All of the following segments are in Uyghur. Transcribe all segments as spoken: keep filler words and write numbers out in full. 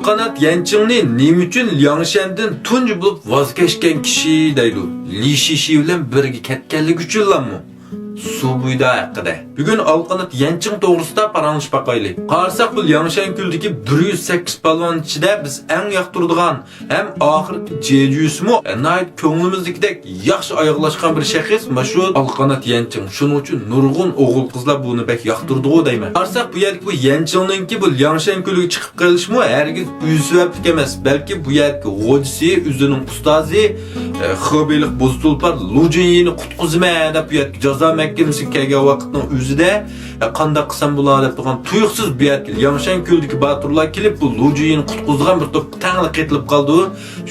قانات يەنچىڭنى نېمە ئۈچۈن لياڭشەندىن تۇنجى بولۇپ ۋاز كەچكەن كىشى دەيدۇ؟ لى شىشى بىلەن بىرگە كەتكەنلىكى ئۈچۈنلامۇ؟ سۇ بۇيدا ھەققىدە. بۈگۈن ئالقىنات يەنچىڭ توغرىسىدا پاراڭلىشىپ باقايلى. قارىساق، بۇ لياڭشەن كۆلىدىكى بىر يۈز سەككىز پالۋان ئىچىدە بىز ئەڭ ياقتۇرىدىغان ھەم ئاخىرقى جېجۈسىمۇ ناھايىتى كۆڭلىمىزدىكىدەك ياخشى ئاياغلاشقان بىر شەخس مانا شۇ ئالقىنات يەنچىڭ. شۇنىڭ ئۈچۈن نۇرغۇن ئوغۇل-قىزلار بۇنى بەك ياقتۇرىدىغۇ دەيمەن. قارىساق، بۇ يەردىكى بۇ يەنچىڭنىڭكى بۇ لياڭشەن كۆلىگە چىقىپ قېلىشمۇ ھەرگىز ئۆزى سەۋەبلىك ئەمەس، بەلكى بۇ يەردىكى غوجىسى، ئۆزىنىڭ ئۇستازى، ئە، خېبېيلىق بوز تۇلپار لۇ جىنيىنى قۇتقۇزىمەن دەپ بۇ يەردىكى جازا مەھكىمىسىگە كەلگەن ۋاقىتنىڭ ئۆزىدە، ئە، قانداق قىلسام بولا دەپ تۇرغان تۇيۇقسىز بۇ يەردىكى لياڭشەن كۆلىدىكى باتۇرلار كېلىپ، بۇ لۇ جىنيىنى قۇتقۇزىدىغان بىر توپ تەڭلا قېتىلىپ قالىدۇ.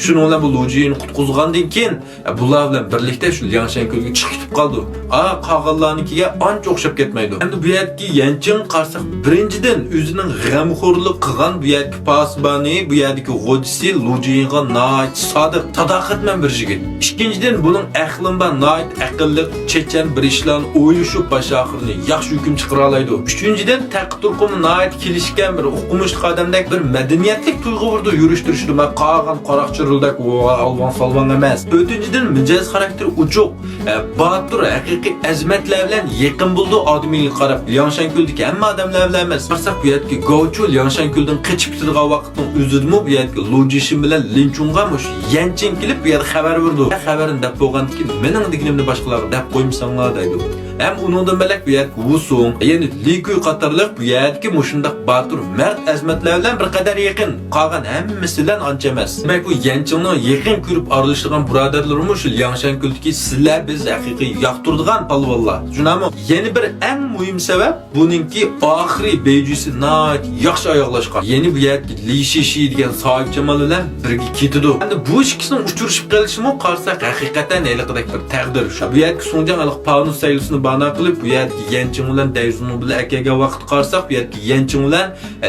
شۇنىڭ بىلەن بۇ لۇ جىنيىنى قۇتقۇزغاندىن كېيىن، ئە، بۇلار بىلەن بىرلىكتە شۇ لياڭشەن كۆلىگە چىقىپ كېتىپ قالىدۇ. ئا، قالغانلارنىڭكىگە ئانچە ئوخشاپ كەتمەيدۇ. ئەمدى بۇ يەردىكى يەنچىڭ قارىساق، بىرىنچىدىن، ئۆزىنىڭ غەمخورلۇق قىلغان بۇ يەردىكى پاسىبانى، بۇ يەردىكى غوجىسى لۇ جىنيىغا ناھايىتى سادىق، ساداقەتمەن بىر يىگىت. ئىككىنچىدىن، بۇنىڭ ئەقلىمۇ بار، ناھايىتى ئەقىللىق، چېچەن، بىر ئىشلارنى ئويلىشىپ، باش ئاخىرىنى ياخشى ھۆكۈم چىقىرالايدۇ. ئۈچىنچىدىن، تەقى تۇرقىمۇ ناھايىتى كېلىشكەن، بىر ئوقۇمۇشلۇق ئادەمدەك، بىر مەدەنىيەتلىك تۇيغۇ بۇرىدۇ يۈرۈش-تۇرۇشىدا. مانا قالغان قاراقچى رولدەك ئالۋاڭ-سالۋاڭ ئەمەس. تۆتىنچىدىن، مىجەز خاراكتېرى ئوچۇق، ئە، باتۇر، ھەقىقىي ئەزىمەتلەر بىلەن يېقىن بولىدۇ ئادىمىگە قاراپ. لياڭشەن كۆلىدىكى ھەممە ئادەملەر بىلەن ئەمەس. قارىساق، بۇ يەردىكى گاۋچۇ لياڭشەن كۆلىدىن قېچىپ كېتىدىغان ۋاقىتنىڭ ئۆزىدىمۇ بۇ يەردىكى لۇ جىشىن بىلەن لىن چۇڭغا مۇشۇ يەنچىڭ كېلىپ بۇ يەردە خەۋەر بېرىدۇ. خەۋەرنى دەپ بولغاندىن كېيىن، مېنىڭ دېگىنىمنى باشقىلارغا دەپ قويمىساڭلار دەيدۇ. ھەم ئۇنىڭدىن بۆلەك بۇ يەردىكى ۋۇسۇڭ، يەنى لىكۈي قاتارلىق بۇ يەردىكى مۇشۇنداق باتۇر، مەرد ئەزىمەتلەر بىلەن بىر قەدەر يېقىن، قالغان ھەممىسى بىلەن ئانچە ئەمەس. دېمەك، بۇ يەنچىڭنىڭ يېقىن كۆرۈپ ئارىلىشىدىغان بۇرادەرلىرىمۇ شۇ لياڭشەن كۆلىدىكى سىلەر بىز ھەقىقىي ياقتۇرىدىغان پالۋانلار. شۇنداقمۇ؟ يەنە بىر ئەڭ مۇھىم سەۋەب، بۇنىڭكى ئاخىرى بەيجۈسى ناھايىتى ياخشى ئاياغلاشقان. يەنى بۇ يەردىكى لى شىشى دېگەن ساھىبجامال بىلەن بىرگە كېتىدۇ. ئەمدى بۇ ئىككىسىنىڭ ئۇچرىشىپ قېلىشىمۇ قارىساق ھەقىقەتەن ھېلىقىدەك بىر تەقدىر. شۇ بۇ يەردىكى سۇڭجاڭ ھېلىقى پانۇس سەيلىسىنى بانا قىلىپ، بۇ يەردىكى يەنچىڭ بىلەن دەيزۇنۇ بىلەن ئەكەلگەن ۋاقىتتا قارىساق، بۇ يەردىكى يەنچىڭ بىلەن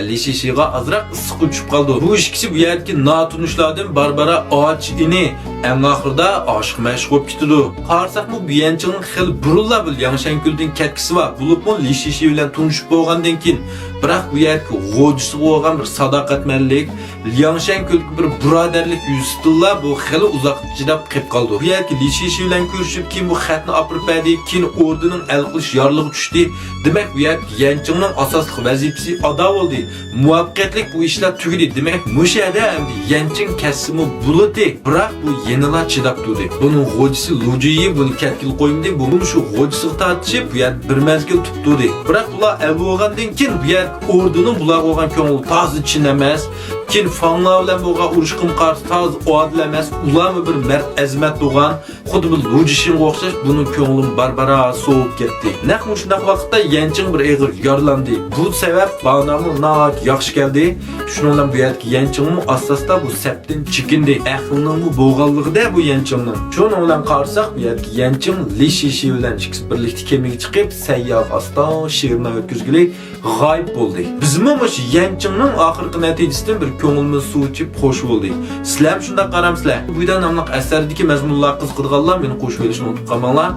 لى شىشىغا ئازراق ئىسسىقى چۈشۈپ قالىدۇ. بۇ ئىككىسى بۇ يەردىكى ناتونۇشلاردىن بارا-بارا ئاچ ئىنى، ئەڭ ئاخىرىدا ئاشىق-مەشۇق بولۇپ كېتىدۇ. قارىساقمۇ بۇ يەنچىڭنىڭ خېلى بۇرۇنلا بۇ لياڭشەن كۆلىدىن كەتكۈسى بار. بولۇپمۇ لى شىشى بىلەن تونۇشۇپ بولغاندىن كېيىن، بىراق بۇ يەردىكى غوجىسىغا بولغان بىر ساداقەتمەنلىك، لياڭشەن كۆلىدىكى بىر بۇرادەرلىك يۈزىسىدىنلا بۇ خېلى ئۇزاق چىداپ قېلىپ قالىدۇ. بۇ يەردىكى لى شىشى بىلەن كۆرۈشۈپ، كېيىن بۇ خەتنى ئاپىرىپ بەردى، كېيىن ئوردىنىڭ ئەل قىلىش يارلىقى چۈشتى. دېمەك، بۇ يەردىكى يەنچىڭنىڭ ئاساسلىق ۋەزىپىسى ئادا بولدى. مۇۋەپپەقىيەتلىك بۇ ئىشلار تۈگىدى. دېمەك، مۇشۇ يەردە ئەمدى يەنچىڭ كەتسىمۇ بولاتتى. بىراق بۇ يەنىلا چىداپ تۇردى. بۇنىڭ غوجىسى لۇجىيى بۇنى كەتكىلى قويمىدى. بۇمۇ شۇ غوجىسىغا تارتىشىپ، بۇ يەردە بىر مەزگىل تۇرۇپ تۇردى. بىراق بۇلار ئەل بولغاندىن كېيىن، بۇ يەردىكى ئوردىنىڭ بۇلارغا بولغان كۆڭلى تازا چىن ئەمەس. كېيىن فاڭلار بىلەن بولغان ئۇرۇشقىمۇ قارىسا تازا ئادىل ئەمەس. ئۇلارمۇ بىر مەرد ئەزىمەت بولغان. خۇددى بىر لۇجىشىڭغا ئوخشاش، بۇنىڭ كۆڭلىمۇ بارا-بارا سوۋۇپ كەتتى. نەق مۇشۇنداق ۋاقىتتا يەنچىڭ بىر ئېغىر يارىلاندى. بۇ سەۋەب بانامۇ ناھايىتى ياخشى كەلدى. شۇنىڭ بىلەن بۇ يەردىكى يەنچىڭمۇ ئاستا-ئاستا بۇ سەپتىن چېكىندى. ئەقلىنىڭمۇ بولغانلىقىدە بۇ يەنچىڭنىڭ. شۇنىڭ بىلەن قارىساق، بۇ يەردىكى يەنچىڭ لى شىشى بىلەن ئىككىسى بىرلىكتە كېمىگە چىقىپ، سەيياھ ئاستا شېرىنلار ئۆتكۈزگىلى غايىب بولدى. بىزمۇ مۇشۇ يەنچىڭنىڭ ئاخىرقى نەتىجىسىدىن بىر كۆڭلىمىز سۇ ئىچىپ خوش بولدى. سىلەرمۇ شۇنداق قارامسىلەر؟ بۇيدا ناملىق ئەسەردىكى مەزمۇنلارغا قىزىقىدىغانلار مېنى قوشۇۋېلىشنى ئۇنتۇپ قالماڭلار.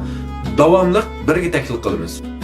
داۋاملىق بىرگە تەھلىل قىلىمىز.